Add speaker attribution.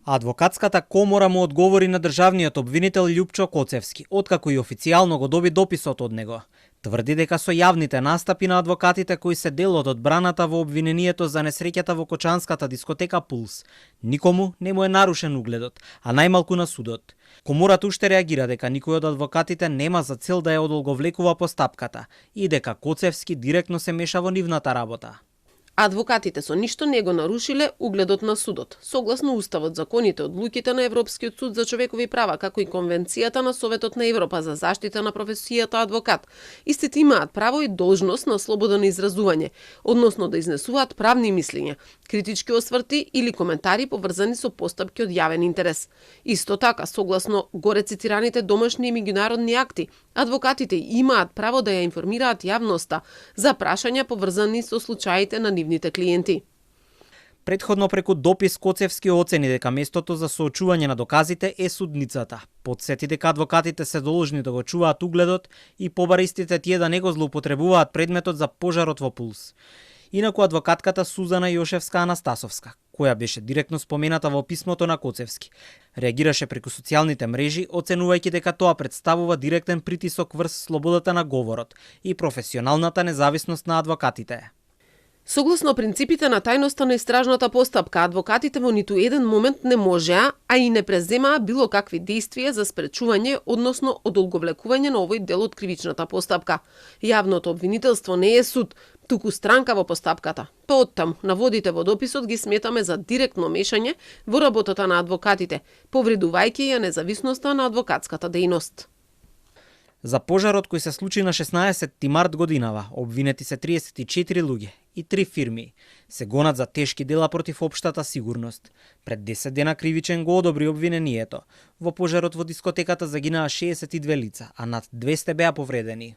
Speaker 1: Адвокатската комора му одговори на државниот обвинител Љупчо Коцевски, откако и официјално го доби дописот од него. Тврди дека со јавните настапи на адвокатите кои се дел од одбраната во обвинението за несреќата во кочанската дискотека Пулс, никому не му е нарушен угледот, а најмалку на судот. Комората уште реагира дека никој од адвокатите нема за цел да ја одолговлекува постапката и дека Коцевски директно се меша во нивната работа.
Speaker 2: Адвокатите со ништо не го нарушиле угледот на судот, согласно Уставот, законите, одлуките на Европскиот суд за човекови права, како и Конвенцијата на Советот на Европа за заштита на професијата адвокат. Истите имаат право и должност на слободно изразување, односно да изнесуваат правни мислења, критички осврти или коментари поврзани со постапки од јавен интерес. Исто така, согласно горе цитираните домашни и меѓународни акти, адвокатите имаат право да ја информираат јавноста за прашања поврзани со случаите на нивните клиенти.
Speaker 1: Претходно преку допис Коцевски оцени дека местото за соочување на доказите е судницата. Потсети дека адвокатите се должни да го чуваат угледот и побара истите тие да не го злоупотребуваат предметот за пожарот во Пулс. Инаку адвокатката Сузана Јошевска-Анастасовска, која беше директно спомената во писмото на Коцевски, реагираше преку социјалните мрежи, оценувајќи дека тоа представува директен притисок врз слободата на говорот и професионалната независност на адвокатите.
Speaker 2: Согласно принципите на тајноста на истражната постапка, адвокатите во ниту еден момент не можеа, а и не преземаа било какви действија за спречување, односно одолговлекување на овој дел од кривичната постапка. Јавното обвинителство не е суд, туку странка во постапката. Па оттаму, наводите во дописот ги сметаме за директно мешање во работата на адвокатите, повредувајќи ја независноста на адвокатската дејност.
Speaker 1: За пожарот кој се случи на 16 март годинава, обвинети се 34 луѓе и 3 фирми. Се гонат за тешки дела против општата сигурност. Пред 10 дена кривичен го одобри обвинението. Во пожарот во дискотеката загинаа 62 лица, а над 200 беа повредени.